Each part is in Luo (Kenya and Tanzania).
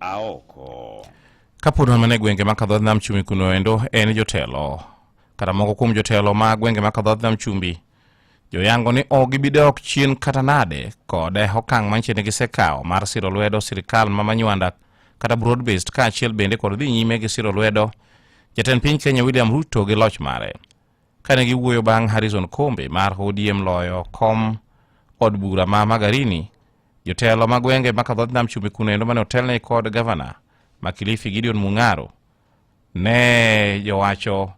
Aoko. Kapod wan mana e gwenge ma kadho nam chumbi kuno endo en jotelo kata moko kuom jotelo ma gwenge ma kadho nam chumbi joyango ni ok gibi dok chien kata nade kod okang' mantie ne gisekawo mar siro lwedo sirikal ma Manywanda kata broad based kaachiel bende kod dhi nyime gi siro lwedo jatend piny Kenya William Ruto gi loch mare. Kane giwuoyo bang' Harrison Kombe mar ODM loyo kom od bura ma Magarini, jotelo ma gwenge ma kadho nam chumbi kuno endo mane otelne kod gavana ma Kilifi Gideon Mung'aro ne jowacho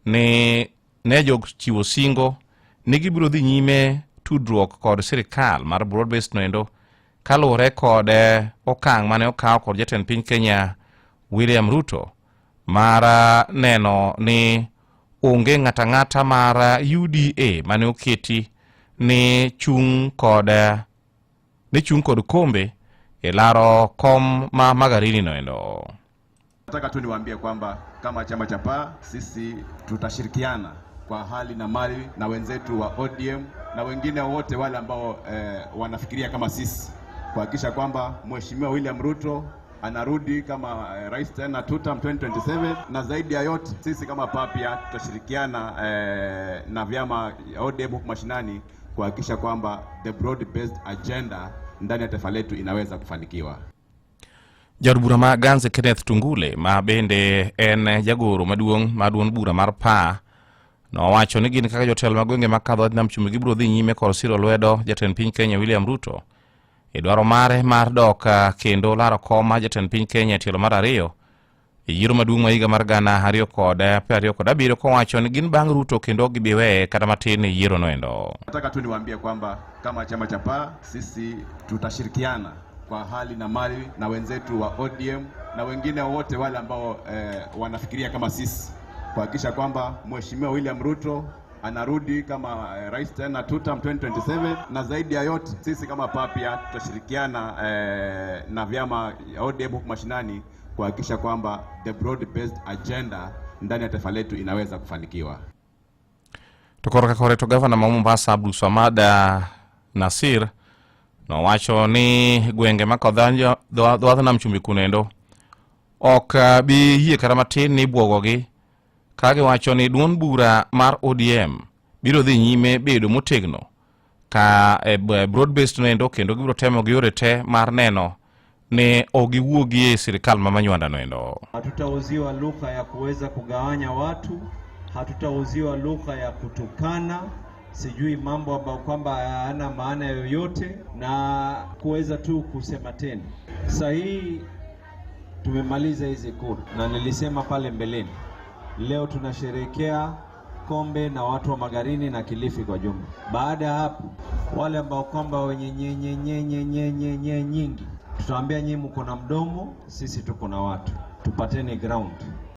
ni ne jochiwo singo ni gibiro dhi nyime tudruok kod sirikal mar broad based noendo kaluwore kod okang' mane okaw kod jatend piny Kenya William Ruto mar neno ni onge ng'ata ng'ata mar UDA mane oketi ni chung' kod ni chung' kod kombe e laro kom ma Magarini noendo. Nataka tu niwaambie kwamba kama chama cha PAA sisi tutashirikiana kwa hali na mali na wenzetu wa ODM na wengine wote wale ambao wanafikiria kama sisi kuhakikisha kwamba Mheshimiwa William Ruto anarudi kama rais tena two term 2027, na zaidi ya yote sisi kama PAA pia tutashirikiana na vyama ODM huku mashinani kuhakikisha kwamba the broad based agenda ndani ya taifa letu inaweza kufanikiwa. Jaod bura ma Ganze Kenneth Tungule ma bende en jagoro maduong' mar duond bura mar PAA nowacho ni gin kaka jotelo mag gwenge makadho nam chumbi gibiro dhi nyime kod siro lwedo jatend piny Kenya William Ruto e dwaro mare mar dok kendo laro kom mar jatend piny Kenya e tielo mar ariyo e yiero maduong' ma higa mar 2027 kowacho ni gin bang' Ruto kendo ok gibi weye kata matin e yiero noendo. Nataka tu niwaambie kwamba kama chama cha PAA sisi tutashirikiana kwa hali na mali na wenzetu wa ODM na wengine wote wale ambao wanafikiria kama sisi kuhakikisha kwamba Mheshimiwa William Ruto anarudi kama rais tena two term 2027, na zaidi ya yote sisi kama PAA pia tutashirikiana na vyama ODM huku mashinani kuhakikisha kwamba the broad based agenda ndani ya taifa letu inaweza kufanikiwa. To korka kore to gavana ma Mombasa Abdulswamad Nasir nowacho ni gwenge ma dho nam chumbi kunendo ok bi yie kata matin ni ibwogogi ka giwacho ni duond bura mar ODM biro dhi nyime bedo motegno ka e broad based noendo kendo gibiro temo gi yore te mar neno ni ok giwuogi e sirikal ma Manywanda noendo. Hatutauziwa lugha ya kuweza kugawanya watu, hatutauziwa lugha ya kutukana, sijui mambo ambayo kwamba hayana maana yoyote na kuweza tu kusema tena. Sasa hii tumemaliza hizi kura, na nilisema pale mbeleni, leo tunasherehekea Kombe na watu wa Magarini na Kilifi kwa jumla. Baada ya hapo, wale ambao kwamba wenye nyenye nyenye nyenye nye nyingi, tutawaambia nyinyi mko na mdomo, sisi tuko na watu, tupateni ground.